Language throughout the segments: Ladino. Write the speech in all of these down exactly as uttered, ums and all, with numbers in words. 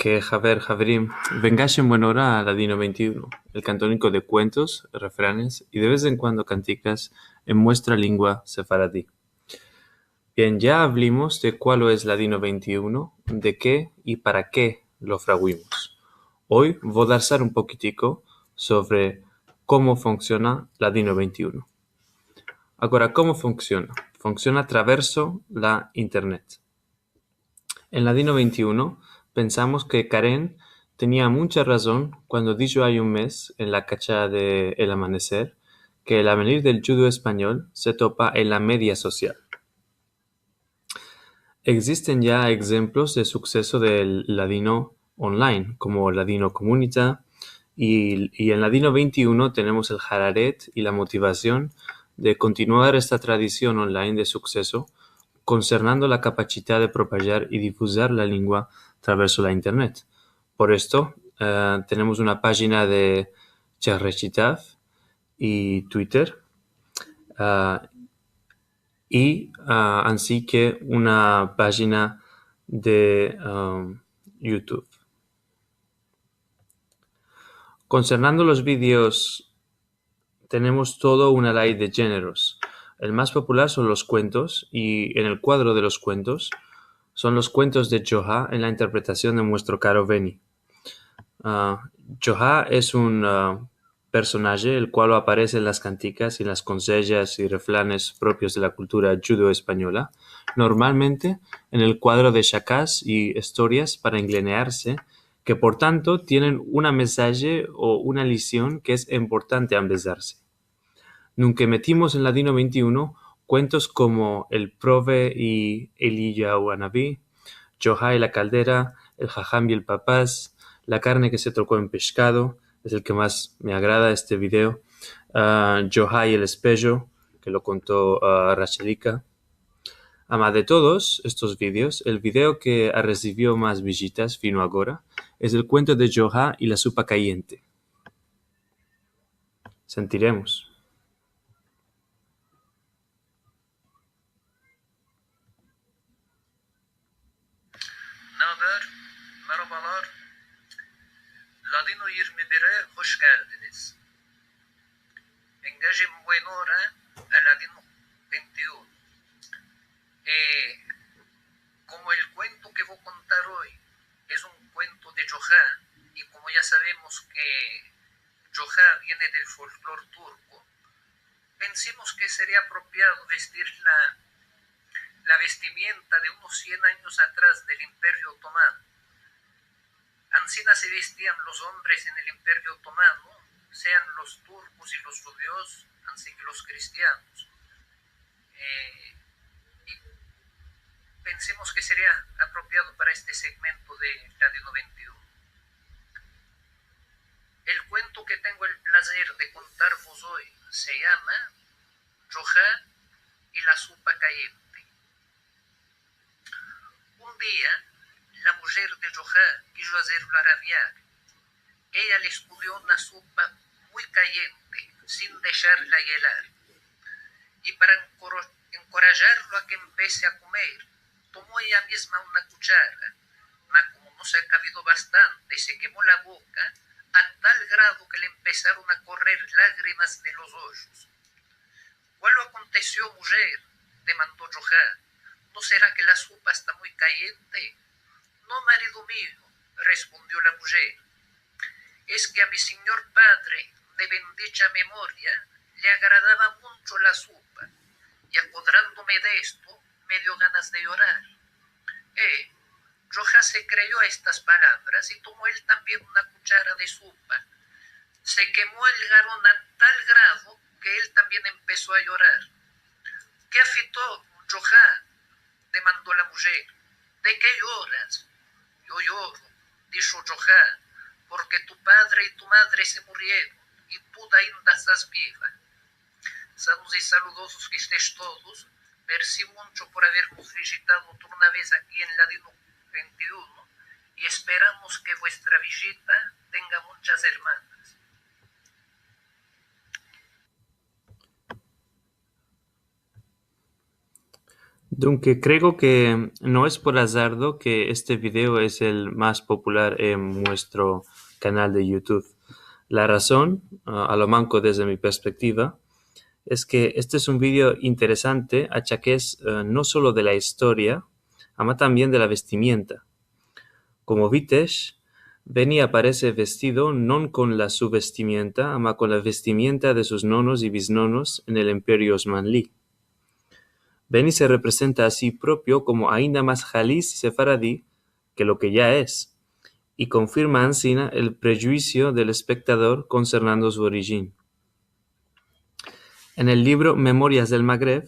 Ke haber, haverim, vengash en buena ora a Ladino vente i uno, el kantoniko de kuentos, refranes i de vez en kuando kantikas en muestra lengua sefaradi. Bien, ya avlimos de kualo es Ladino vente i uno, de ke i para ke lo fraguimos. Oy vo darsar un pokitiko sovre komo funksiona Ladino vente i uno. Agora, komo funksiona? Funksiona atraverso la internet. En Ladino vente i uno pensamos ke Karen tenia muncha razon kuando disho ay un mes en la kacha de El Amaneser ke el avenir del djudeo-espanyol se topa en la media sosial. Egzisten ya egzemplos de sukseso del ladino online, komo Ladinokomunita, i, i en Ladino vente i uno tenemos el hararet i la motivasion de kontinuar esta tradision online de sukseso, konsernando la kapasidad de propajar i difuzar la lengua atraverso la internet. Por esto, eh, tenemos una pajina de Charrechitaf i Twitter, ah, i, ah, ansi ke una pajina de, ah, YouTube. Konsernando los videos, tenemos todo una ley de jeneros. El mas popular son los kuentos, i en el kuadro de los kuentos son los kuentos de Djoha en la interpretasion de muestro karo Veni. Ah, Djoha es un, ah, personaje el kual aparese en las kantikas i las konsejas i refranes propios de la kultura djudeo-espanyola, normalmente en el kuadro de shakas i estorias para englenearse, ke por tanto tienen una mensaje o una lision ke es importante ambezarse. Nunke metimos en Ladino vente i uno kuentos komo El Prove i Eliyahu Anavi, Djoha i la kaldera, El haham i el papas, La karne ke se troko en peshkado, es el ke mas me agrada este video, ah, Djoha i el espejo, ke lo konto, ah, Rachelika. Ama de todos estos videos, el video ke a resivio mas vijitas fino agora es el kuento de Djoha i la supa kayente. Sentiremos. Naber, merabalar. Ladino yirmi bire hoş geldiniz. Vengash en buena ora a Ladino vente i uno. Eh, komo el kuento ke vo kontar oy es un kuento de Djoha, i komo ya savemos ke Djoha viene del folklor turko, pensimos ke seria apropiado vestir la, la vestimienta de unos sien anyos atras del Imperio Otomano. Ansina se vestian los ombres en el Imperio Otomano, sean los turkos i los djudios, ansi ke los kristianos. Eh, i pensimos ke seria apropiado para este segmento de Ladino vente i uno. El kuento ke tengo el plazer de kontarvos oy se yama Djoha i la supa kayente. Un dia, la mujer de Djoha kijo azerlo raviar. Eya le eskudio una supa muy kayente, sin desharla yelar. I para enkoro-, enkorajarlo a ke empese a komer, tomo eya mizma una kuchara, ma komo no se akavido bastante, se kemo la boka a tal grado ke le empesaron a korrer lagrimas de los ojos. Kualo akontesio, mujer? Demando Djoha. No sera ke la supa esta muy kayente? No, marido mio, respondio la mujer. Es ke a mi sinyor padre de bendicha memoria le agradava muncho la supa, i akodrandome de esto me dio ganas de yorar. Eh, Djoha se kreyo estas palavras i tomo el tambien una kuchara de supa. Se kemo el garon a tal grado ke el tambien empeso a yorar. Ke afito, Djoha? Demando la mujer. De ke yoras? Yo yoro, disho Djoha, porke tu padre i tu madre se murieron i tu ainda estas biva. Sanos i saludozos ke estesh todos. Mersi muncho por avermos vijitado otra una vez aki en Ladino vente i uno, i esperamos ke vuestra vijita tenga munchas ermanas. Dunke, kreo ke no es por azardo ke este video es el mas popular en muestro kanal de YouTube. La razon, a, a lo manko desde mi perspektiva, es ke este es un video interesante, achakes, e, no solo de la istoria, ama tambien de la vestimienta. Komo vites, Beni aparese vestido non kon la su vestimienta, ama kon la vestimienta de sus nonos i biznonos en el Imperio Osmanli. Beni se reprezenta a si propio komo ainda mas halis sefaradi ke lo ke ya es, i konfirma ansina el prejuisio del espektador konsernando su orijin. En el livro Memorias del Magreb,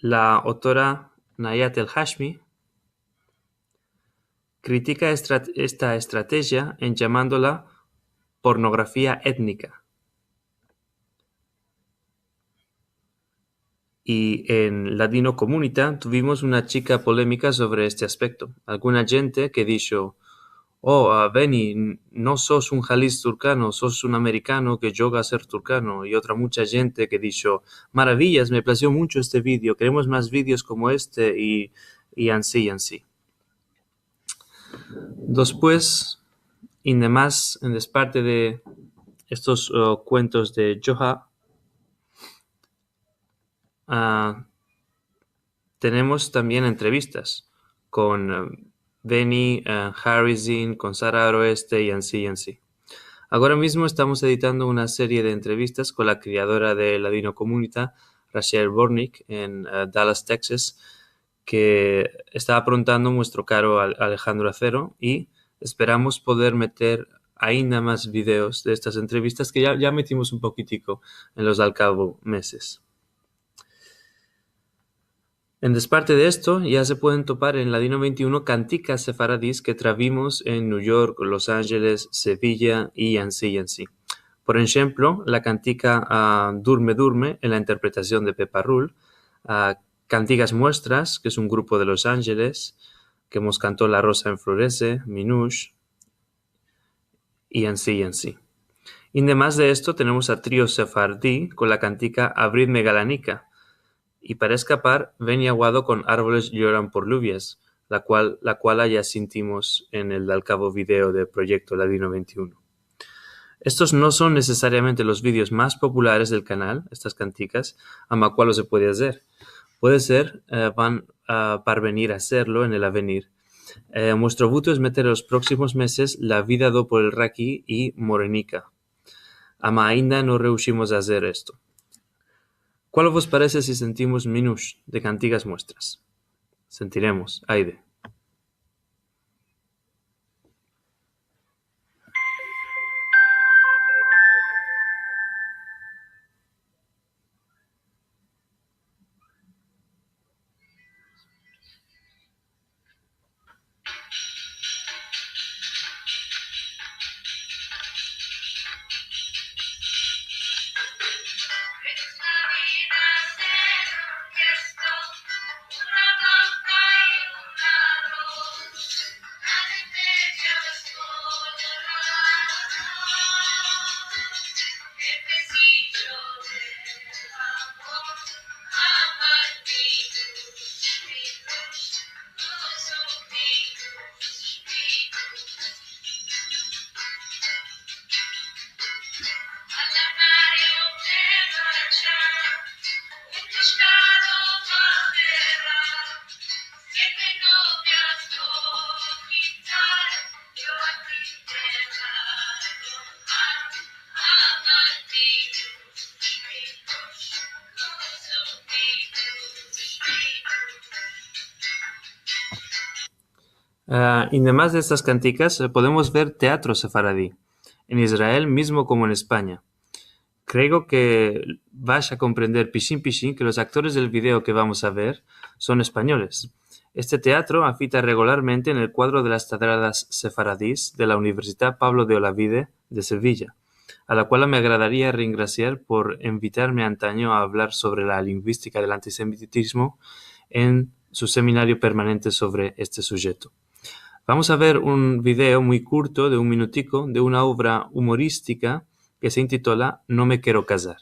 la autora Nayat El Hashmi kritika estra-, esta estrategia en yamandola pornografia etnika. I en Ladinokomunita tuvimos una chika polemika sovre este aspekto. Alguna djente ke disho, "O, a, Beni, n-, no sos un halis turkano, sos un amerikano ke djoga a ser turkano", i otra mucha djente ke disho, "Maraviyas, me plazio muncho este video, keremos mas videos komo este", i, i ansi, i ansi. Despues, en demas, en desparte de estos, e, kuentos de Djoha, a, tenemos tambien entrevistas kon, e, Beni, e, Harizin, kon Sara Aroeste i ansi, i ansi. Agora mizmo estamos editando una serie de entrevistas kon la kreadora de Ladinokomunita, Rachel Bortnick, en, e, Dallas, Texas, ke esta aprontando muestro karo Al-, Alejandro Acero, i esperamos poder meter ainda mas videos de estas entrevistas ke ya, ya metimos un pokitiko en los al kavo meses. En desparte de esto, ya se pueden topar en Ladino ventiuno kantikas sefaradis ke travimos en New York, Los Angeles, Sevilla i ansi, i ansi. Por enshemplo, la kantika, a, Durme, durme, en la interpretasion de Pepa Rull, a, Kantikas Muestras, ke es un grupo de Los Angeles, ke mos kanto La Rosa Enflorese, Minush, i ansi, i ansi. I demas de esto, tenemos a Trio Sefardi kon la kantika Abridme Galanika, i para eskapar, Beni Aguado kon Arvoles lioran por luvias, la kual, la kuala ya sintimos en el al kavo video del proyekto Ladino ventiuno. Estos no son nesesariamente los videos mas populares del kanal, estas kantikas, ama kualo se puede azer. Puede ser, e, van a parvenir a azerlo en el avenir. E, muestro buto es meter en los proksimos meses La vida dopo el raki i Morenika. Ama ainda no reushimos a azer esto. Kualo vos parese si sentimos Minush de Kantikas Muestras? Sentiremos, aide. A, i demas de estas kantikas, e, podemos ver teatro sefaradi, en Israel mizmo komo en Espanya. Kreo ke vash a komprender pishin pishin ke los aktores del video ke vamos a ver son espanyoles. Este teatro afita regularmente en el kuadro de las tadradas sefaradis de la Universidad Pablo de Olavide de Sevilla, a la kuala me agradaria reingrasiar por invitarme antanyo a avlar sovre la linguistika del antisemitizmo en su seminario permanente sovre este sujeto. Vamos a ver un video muy kurto de un minutiko de una ovra umoristika ke se intitola No me kero kazar.